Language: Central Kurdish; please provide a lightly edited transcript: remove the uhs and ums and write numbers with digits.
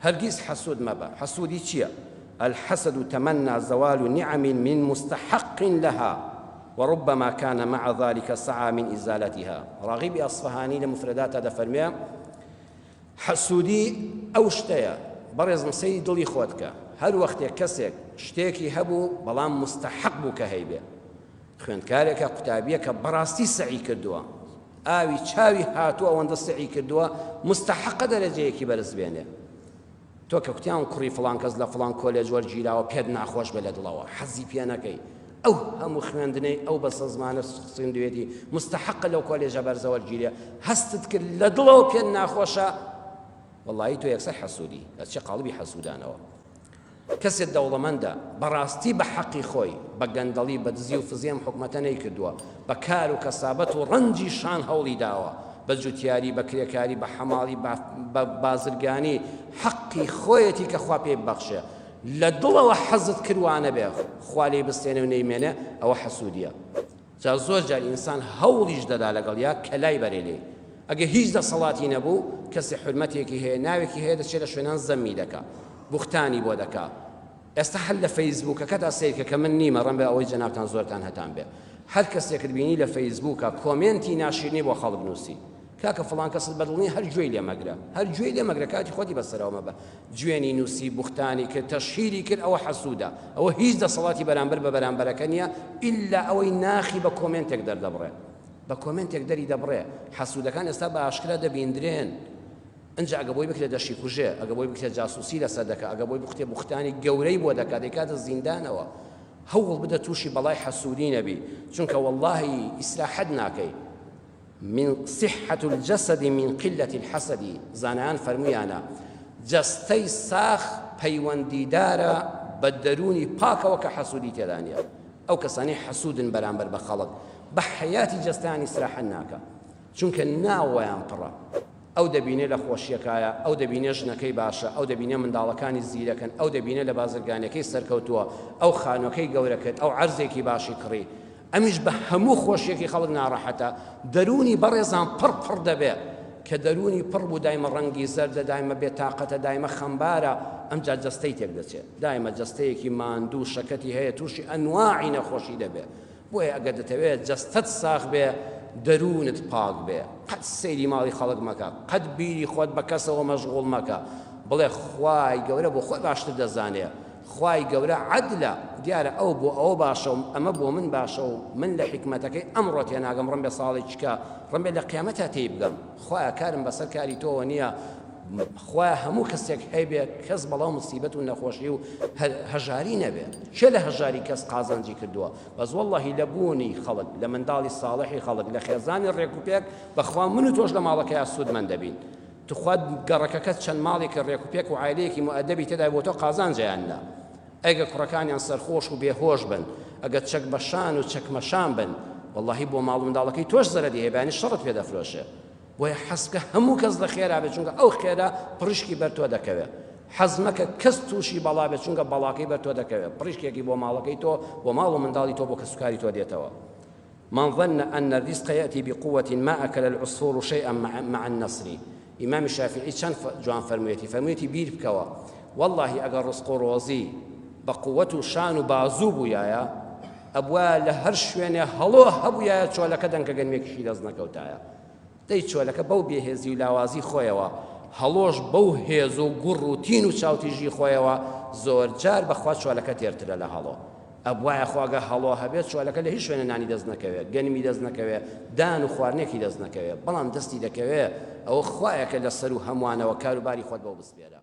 هەرگیز حەسوود مەبە. حەسوودی چییە؟ الحسد تمنی زوال نعم من مستحق لها وربما كان مع ذلك سعی من ازالتها ڕاغیبی ئەسفەهانی لە مفرداتا دەفەرموێ حەسوودی ئەو شتەیە بەڕێزم سەیری دڵی خۆت کە هەر وەختێک کەسێک شتێکی هەبوو بەڵام مستحق بوو کە هەیبێ خوێندکارێکە قوتابیەکە بەڕاستی سەعی کردووە ئاوی چاوی هاتووە ئەوەندە سەعی کردووە مستحقە دەرەجەیەکی بەرز بێنێ تۆ کە کوتیان کوڕی فڵان کەس لە فڵان کۆلێج وەرگیراوە پێت ناخۆش بێ لە دڵەوە حەزی پێ نەکەی ئەو هەموو خوێندنەی ئەو بەسە زمانە خوێندوێتی مستحقە لەو کۆلێژە بەرزە وەرگیرێ هەستت کرد لە دڵەوە پێت ناخۆشە وەڵایی تۆ یەکسەر حەسوودی ئەچێ قاڵبی حەسوودانەوە کەسێ دەوڵەمەندە بەڕاستی بە حەقی خۆی بە گەندەڵی بە دزی و فزی ئەم حکومەتە نەیکردووە بە کار و کەسابەت و ڕەنجی شان هەوڵی داوە بە جوتیاری بە کرێکاری بە حەماڵی بە بازرگانی حەقی خۆیەتی کە خوا پێی ببەخشێ لە دڵەوە حەزت کرد وانەبێ خوا لێی بستێنێ و نەیمێنێ ئەوە حەسوودیە جا زۆر جار ئینسان هەوڵیش دەدا لەگەڵیا کە لای بەرێ لێی ئەگەر هیچ دەسەڵاتی نەبوو کەسێ حورمەتێکی هەیە ناوێکی هەیە دەچێ لە شوێنان زەمی دەکا بوختانی بۆ دەکا ئێستا هەر لە فەیسبووکەکەدا سەیرکە کە من نیمە ڕەنبێ ئەوەی جەنابتان زۆرتان هەتان بێ هەر کەسێکت بینی لە فەیسبووکە کۆمێنتی ناشیرنی بۆ خەڵک نووسی کاکە فڵان کەست بەدڵ نیە هەر گوێی لێ مەگرە هەر گوێی لێ مەگرە کاتی خۆتی بەسەرەوە مەبە جوێنی نووسی بوختانی کرد تەشهیری کرد ئەوە حەسوودە ئەوە هیچ دەسەڵاتی بەرامبەر بە بەرامبەرەکە نییە ئیلا ئەوەی ناخی بە کۆمێنتێک دەردەبڕێ بە کۆمێنتێک دەری دەبڕێ حەسوودەکان ئێستا بە ئاشکرا دەبیندرێن ئەنجا ئەگە بۆی بکرێت دەشی کوژێ ئەگە بۆی بکرێت جاسوسی لەسەر دەکا ئەگە بۆی بختێ بوختانی گەورەی بۆ دەکات دەیکاتە زیندانەوە هەوڵ بدە تووشی بەڵای حەسوودی نەبی چونکە واللهی ئیسراحەت ناکەی من صحة الجسد من قلة الحسد، زانایان فەرموویانە، جەستەی ساخ پەیوەندیدارە بە دەروونی پاکەوە کە حەسوودی تێدا نییە، ئەو کەسانەی حەسوودن بەرامبەر بە خەڵک بە حەیاتی جەستەیان ئیسراحەت ناکا، چونکە ناوەیان پڕە، ئەو دەبینێ لە خۆشیەکایە، ئەو دەبینێ ژنەکەی باشە، ئەو دەبینێ منداڵەکانی زیرەکن، ئەو دەبینێ لە بازرگانیەکەی سەرکەوتووە، ئەو خانووەکەی گەورە کرد، ئەو عەرزێکی باشی کڕی، ئەمیش بە هەموو خۆشیەکی خەڵک ناڕەحەتە دەروونی بەڕێزان پڕ پڕ دەبێ کە دەروونی پڕ بوو دایمە ڕەنگی زەردە دایمە بێتاقەتە دایمە خەمبارە ئەمجا جەستەی تێک دەچێت دایمە جەستەیەکی ماندوو شەکەتی هەیە تووشی ئەنواعی نەخۆشی دەبێ بۆیە ئەگەر دەتەوێت جەستەت ساغ بێ دەروونت پاک بێ قەت سەیری ماڵی خەڵک مەکە قەت بیری خۆت بە کەسەوە مەشغوڵ مەکە بڵێ خوای گەورە بۆ خۆی باشتر دەزانێ خوای گەورە عەدلە، دیارە ئەو بۆ ئەوە باشە و ئەمە بۆ من باشە و من لە حیکمەتەکەی ئەمڕۆ تێناگەم ڕەنبێ ساڵێکی کە ڕەنبێ لە قیامەتا تێی بگەم خوایە کارم بەسەر کاری تۆوە نییە خوایە هەموو کەسێک هەیبێ کەس بەڵا و مسیبەت و نەخۆشی و هەژاری نەبێ کێ لە هەژاری کەس قازانجی کردووە بەس واللهی لە بوونی خەڵک لە منداڵی ساڵحی خەڵک لە خێزانی ڕێک و پێک بەخوا من و تۆش لە ماڵەکەیا سوودمەند دەبین توخوا گەڕەکەکەت چەند ماڵێکی ڕێک و پێک و عایلەیەکی موئەدەبی تێدایە بۆ تۆ قازانجە یان نا؟ ئەگە کوڕەکانیان سەرخۆش و بێهۆش بن، ئەگە چەک بە شان و چەکمەشان بن، وەڵاهی بۆ ماڵ و منداڵەکەی تۆش زەرەری هەیە، بەیانی شەڕت پێ دەفرۆشێ. بۆیە حەز بکە هەموو کەس لە خێرا بێت، چونکە ئەو خێرە پڕیشکی بەر تۆ دەکەوێ. حەز مەکە کەس تووشی بەڵا بێت، چونکە بەڵاکەی بەر تۆ دەکەوێ، پڕیشکێکی بۆ ماڵەکەی تۆ، بۆ ماڵ و منداڵی تۆ، بۆ کەسوکاری تۆ دێتەوە. من ظن ان الرزق یاتی بقوة ما اکل العصفور شیئا مع النصر ئیمامی شافعی چەند جوان فەرموویەتی فەرموویەتی بیر بکەوە واللهی ئەگەر ڕزق و ڕۆزی بە قووەت و شان و بازوو بوویایە ئەبوایە لە هەر شوێنێ هەڵۆ هەبوویایە چۆلەکە دەنکە گەنمێکیشی دەست نەکەوتایە دەی چۆلەکە بەو بێهێزی و لاوازی خۆیەوە، هەڵۆش بەو هێز و گوڕ و تین و چاوتیژی خۆیەوە، زۆرجار بەخوا چۆلەکە تێرترە لە هەڵۆ. ئەبوایە خۆ ئەگەر هەڵۆ هەبێت چۆلەکە لە هیچ شوێنێ نانی دەست نەکەوێ، گەنمی دەست نەکەوێ، دان و خواردنێکی دەست نەکەوێ، بەڵام دەستی دەکەوێ، ئەوە خوایە کە لە سەروو هەمووانەوە کاروباری خۆت بەو بسپێرە.